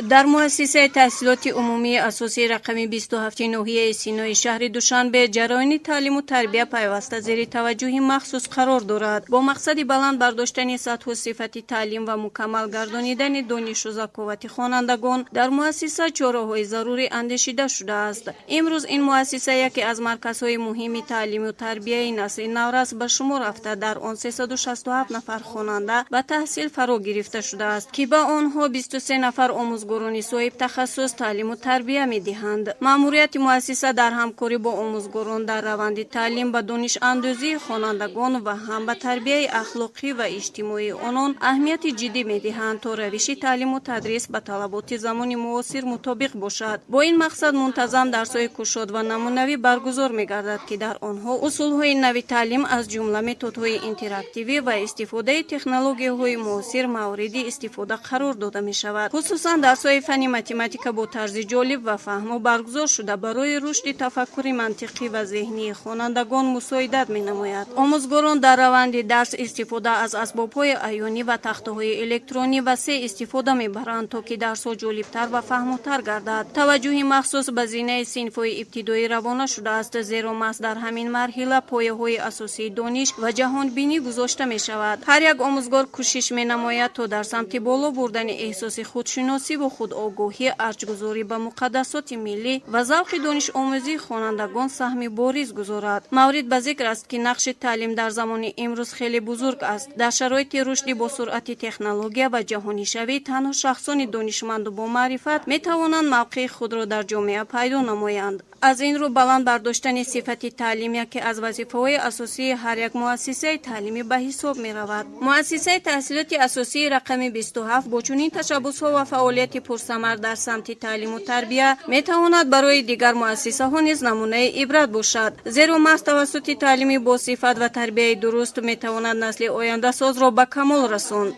Дар муассисаи таҳсилоти умумии асосии рақами 27 ноҳияи Синои шаҳри Душанбе ҷараёни таълиму тарбия пайваста зери таваҷҷӯҳи махсус қарор дорад. Бо мақсади баланд бардоштани сатҳу сифати таълим ва мукаммал гардонидани донишу заковати хонандагон дар муассиса чораҳои зарурӣ андешида шудааст. Имрӯз ин муассиса яке аз марказҳои муҳими таълиму тарбияи насли наврас ба шумор рафта, дар он 367 нафар хонанда ба таҳсил фаро гирифта шудааст, ки ба онҳо 23 нафар омӯзгорони соҳибтахассус таълиму тарбия медиҳанд. Маъмурияти муассиса дар ҳамкорӣ бо омӯзгорон дар раванди таълим ба донишандӯзии хонандагон ва ҳам ба тарбияи ахлоқӣ ва иҷтимоии онон аҳамияти ҷиддӣ медиҳанд, то равиши таълиму тадрис ба талаботи замони муосир мутобиқ бошад. Бо ин мақсад мунтазам дарсҳои кушод ва намунавӣ баргузор мегардад, ки дар онҳо усулҳои нави таълим, аз ҷумла методҳои интерактивӣ ва истифодаи технологияҳои муосир мавриди истифода қарор дода мешавад. Хусусан дарсҳои фанни математика бо тарзи ҷолиб ва фаҳмо баргузор шуда, барои рушди тафаккури мантиқӣ ва зеҳнии хонандагон мусоидат менамояд. Омӯзгорон дар раванди дарс истифода аз асбобҳои аёнӣ ва тахтаҳои электронӣ васеъ истифода мебаранд, то ки дарсҳо ҷолибтар ва фаҳмотар гардад. Таваҷҷӯҳи махсус ба зинаи синфҳои ибтидоӣ равона шудааст, зеро маҳз дар ҳамин марҳила пояҳои асосии дониш ва ҷаҳонбинӣ гузошта мешавад. Ҳар як омӯзгор кӯшиш менамояд, то дар самти боло бурдани эҳсоси худшиносиву худогоҳӣ, арҷгузорӣ ба муқаддасоти миллӣ ва завқи донишомӯзии хонандагон саҳми бориз гузорад. Маврид ба зикр аст, ки нақши таълим дар замони имрӯз хеле бузург аст. Дар шароити рушди босуръати технология ва ҷаҳонишавӣ танҳо шахсони донишманду бомаърифат метавонанд мавқеи худро дар ҷомеа пайдо намоянд. Аз ин рӯ баланд бардоштани сифати таълим яке аз вазифаҳои асосии ҳар як муассисаи таълимӣ ба ҳисоб меравад. Муассисаи таҳсилоти асосии рақами 27 бо чунин ташаббусҳо ва фаъолияти пурсамар дар самти таълиму тарбия метавонад барои дигар муассисаҳо низ намунаи ибрат бошад, зеро маҳз тавассути таълими босифат ва тарбияи дуруст метавонад насли ояндасозро ба камол расонд.